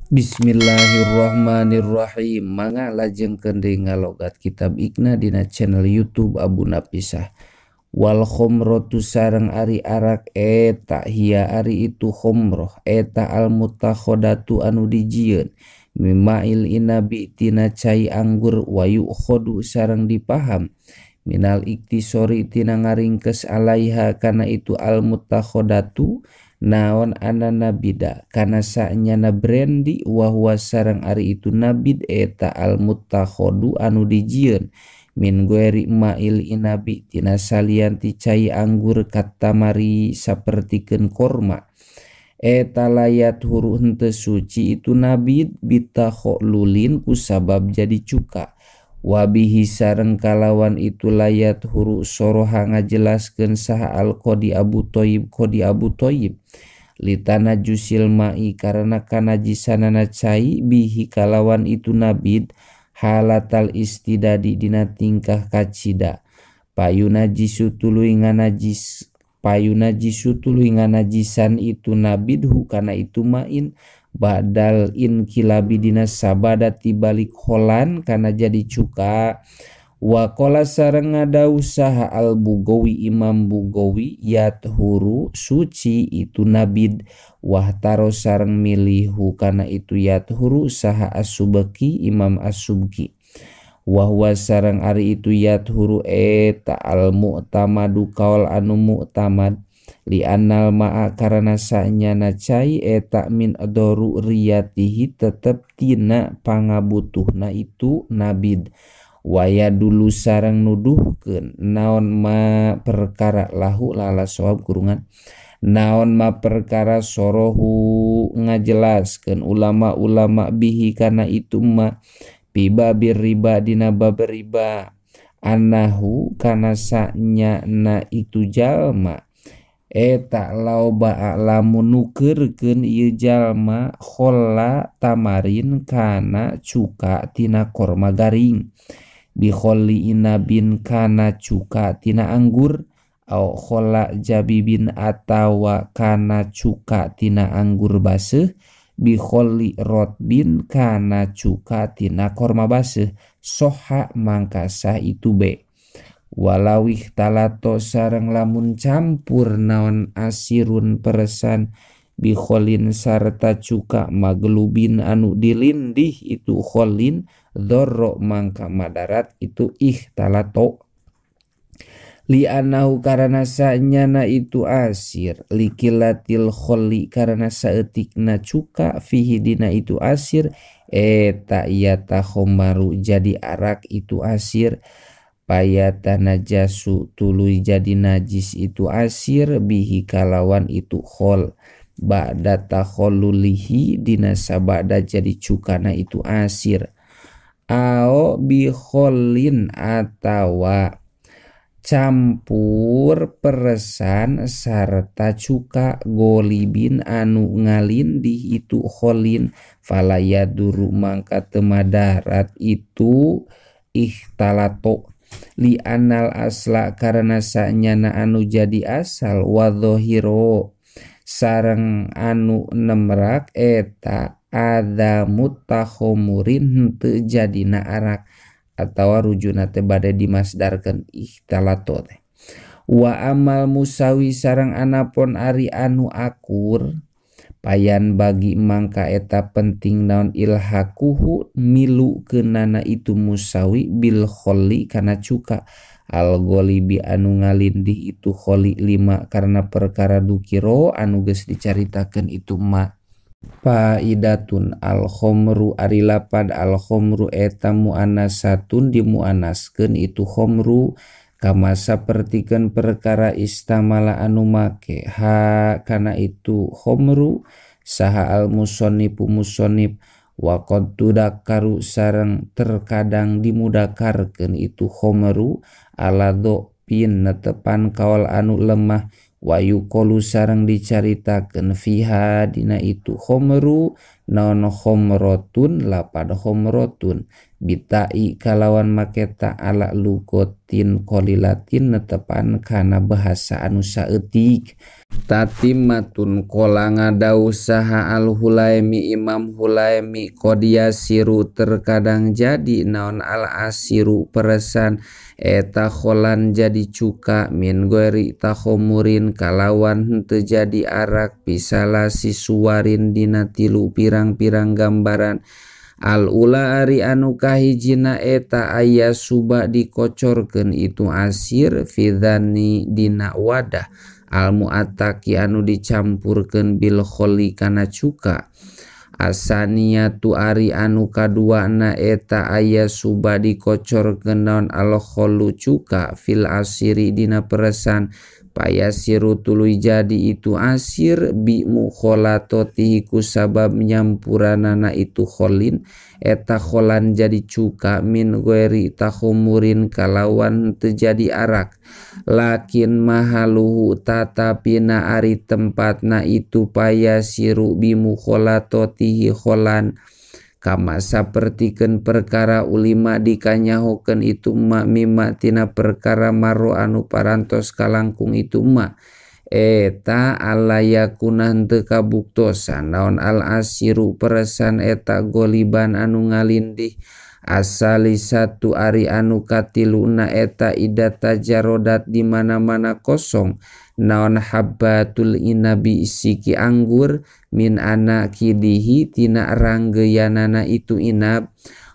Bismillahirrahmanirrahim. Mangga lajengkeun deui ngalogat kitab Iqna dina channel YouTube Abu Napisah. Wal khomrotu sareng ari arak eta hiya ari itu khomroh eta al mutakhodatu anu dijieun mima'il inabi tina cai anggur wayu khodu sareng dipaham minal iktisori tina ngaringkes alaiha kana itu al mutakhodatu naon ana nabida kana sanyana brandy wahwa sareng ari itu nabid eta al mutakhodu anu dijieun min gueri ma'il inabi tina salian ti cai anggur katamari sapertikeun korma eta layat huru henteu suci itu nabid bitakholulin kusabab jadi cuka wabihi sareng kalawan itu layat huru soroha ngajelaskeun saha al qadi Abu Thayyib qadi Abu Thayyib litana jusil ma'i karena kanajisanana cai bihi kalawan itu nabid halatal istidadi dina tingkah kacida payuna jisu tuluy nganajis payuna jisu tuluy nganajisan itu nabidhu kana itu ma'in badal inkilabi dina sabada tibalik kholan kana jadi cuka waqala sareng ngadausaha al Bugawi Imam Bugawi yathuru suci itu nabid wahtaro sareng milihu kana itu yathuru saha As-Subki Imam As-Subki wahwa sareng ari itu yathuru eta al mu'tamadu kaul anu mu'tamad li annal ma'a karena sanyana cai eta min doru riyatihi tetep tina pangabutuhna itu nabid waya dulu sareng nuduhkeun naon ma perkara lahu lala soab kurungan naon ma perkara sorohu ngajelaskeun ulama-ulama bihi kana itu ma piba riba dina bab riba annahu kana sanyana itu jalma eta lauba lamun nukeurkeun ieu jalma kholla tamarin kana cuka tina korma garing bi kholli inabin kana cuka tina anggur au kholla jabibin atawa kana cuka tina anggur baseuh bi kholli rotbin kana cuka tina korma baseuh soha mangkasah itu be walawih talato sareng lamun campur naon asirun peresan bi kholin sarta cuka maglubin anu dilindih itu kholin dzarra mangka madarat itu ikhtalato li anahu karena sanyana itu asir likilatil kholli karena saeutikna cuka fihi dina itu asir eta iata khomaru jadi arak itu asir payata najasu tuluy jadi najis itu asir bihi kalawan itu khol ba'da takhollulihi dina sabada jadi cukana itu asir ao bi kholin atawa campur peresan sarta cuka golibin anu ngalindih itu kholin falaya duru mangka teu madarat itu ikhtalato li anal asla karena sanyana anu jadi asal wadzohiro sareng anu nemrak eta ada mutakhomurin henteu jadina arak atawa rujuna teh bade dimasdarkeun ikhtalato teh wa amal musawi sareng anapon ari anu akur payan bagi mangka eta penting naon ilhaquhu milu keunana itu musawi bil kholli kana cuka al ghalibi anu ngalindih itu kholi lima karena perkara dukiro anu geus dicaritakeun itu ma faidatun al khomru ari lapad al khomru eta muannasatun dimuannaskeun itu khomru kama sapertikeun perkara istamala anu make ha kana itu khomru saha al musonnifu musonnif wa qad tudakkaru sareng terkadang dimudakarkeun itu khomru ala dhofin netepan kaol anu lemah wa yuqalu sareng dicaritakeun fiha dina itu khomru naon khomrotun lapad khomrotun bitai kalawan maketa ala lugotin qolilatin netepan kana bahasa anu saeutik. Tatimatun kola ngadau saha al-Hulaimi Imam Hulaimi qodiyasiru terkadang jadi naon al-asiru peresan eta kholan jadi cuka min goeri takhomurin kalawan henteu jadi arak pisalasi suwarin dina tilu pirang-pirang gambaran. Al-ula ari anu kahijina eta aya suba dikocorkeun itu asir fidhani dina wadah al-mu'ataki anu dicampurkeun bil kholi kana cuka. Asaniyatu ari anu kaduana eta aya suba dikocorkeun naon al-kholu cuka fil asiri dina peresan payasiru tuluy jadi itu asir bi mukholatotihi ku sabab nyampuranana itu kholin eta kholan jadi cuka min ghairi takhumurin kalawan teu jadi arak. Lakin mahaluhu tatapina ari tempatna itu payasiru bi mukholatotihi kholan kama sapertikeun perkara ulima dikanyahokeun itu ma mimma tina perkara maro anu parantos kalangkung itu ma eta alayakuna henteu kabuktosan naon al asiru peresan eta goliban anu ngalindih. Asali satu ari anu katiluna eta ida tajarodat di mana-mana kosong naon habbatul inabi siki anggur min anakidihi tina ranggeyanana itu inab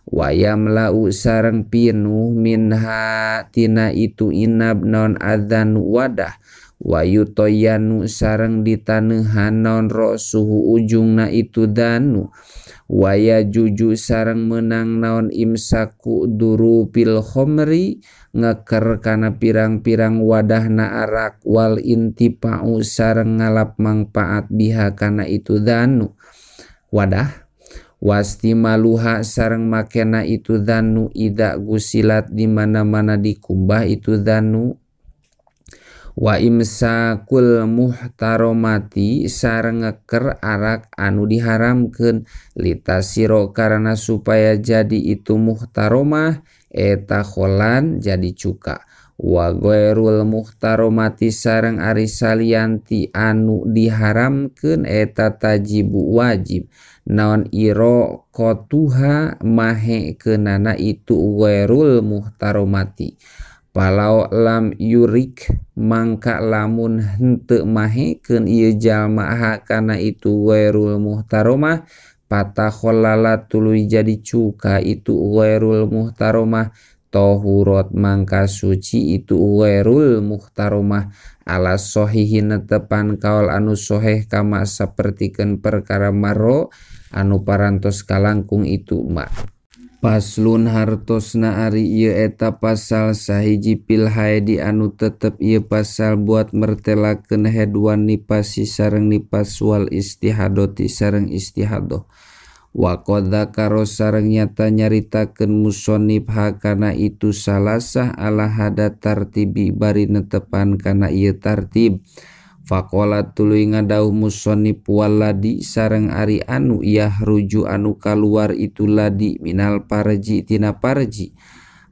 wayam lau sareng pinuh minha tina itu inab naon adzanu wadah wayutoyanu sareng ditaneuhan naon rosuhu ujungna itu danu waya juju sareng menang naon imsaku duru pil khomri ngeker kana pirang-pirang wadahna arak wal intipa'u sareng ngalap mangpaat biha kana itu danu wadah wastimaluha sareng makena itu danu ida gusilat di mana-mana dikumbah itu danu wa imsakul muhtaromati sareng ngeker arak anu diharamkeun litasiro karena supaya jadi itu muhtaromah eta kholan jadi cuka wa ghairul muhtaromati sareng ari salianti anu diharamkeun eta tajibu wajib naon iro kotuha mahe keunana itu ghairul muhtaromati. Palau lam yurik mangka lamun henteu mahekeun ieu jalma kana itu ghairul muhtaromah patakhallala tuluy jadi cuka itu ghairul muhtaromah tohurot mangka suci itu ghairul muhtaromah ala sohihi netepan kaul anu soheh kama sapertikeun perkara maro anu parantos kalangkung itu ma. Paslon hartosna ari ieu eta pasal sahiji pil haedi anu tetep ieu pasal buat mertelakeun hedwan nipasi sareng nipas wal istihadoti sareng istihadoh. Wa qad dzakara sareng nyata nyaritakeun musonib hakana itu salasah ala hada tartibi bari netepan kana ieu tartib. Faqala tuluy ngadauh musonib waladi sareng ari anu yahruju anu kaluar itu ladi minal parji tina parji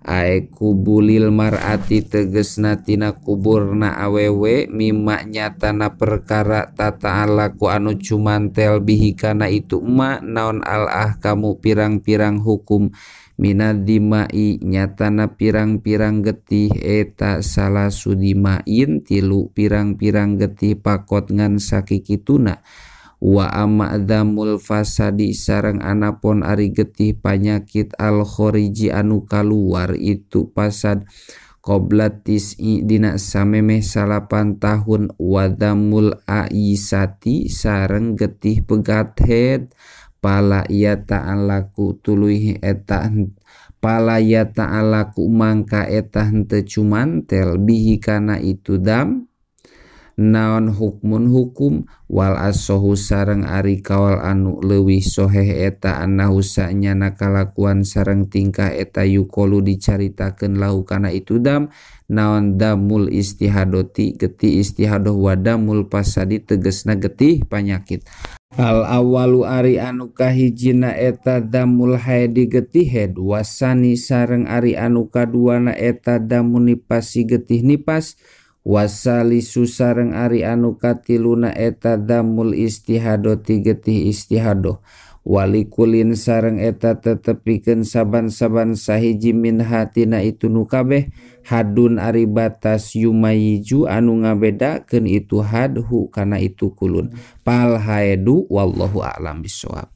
ae kubulil mar'ati tegesna tina kuburna awewe mimma nyatana perkara tata'alaku anu cumantel bihi kana itu ma naon al ahkamu pirang-pirang hukum minad dimai nyatana pirang-pirang getih eta salah sudimain tilu pirang-pirang getih pakot ngan sakikituna wa amadzamul fasadi sareng anapon ari getih panyakit al khoriji anu kaluar itu pasad qabla tis'i dina samemeh 9 tahun wadamul aisati sareng getih pegat head pala ya ta'alaku tuluy eta pala ya ta'alaku mangka eta henteu cumantel bihi kana itu dam naon hukmun hukum wal asohu sareng ari kaol anu leuwih soheh eta annahu sanyana kalakuan sareng tingkah eta yukolu dicaritakeun lahu kana itu dam naon damul istihadoti getih istihadoh wa damul pasadi tegesna getih panyakit. Al awalu ari anu kahijina eta damul haidi getih head wasani sareng ari anu kaduana eta damun nipasi getih nipas wasalisu sareng ari anu katiluna eta damul istihadoti getih istihadoh walikulin sareng eta tetepikeun saban-saban sahiji min hatina itu nu kabeh hadun ari batas yumayiju anu ngabedakeun itu hadhu kana itu kulun pal haedu wallahu a'lam bissawab.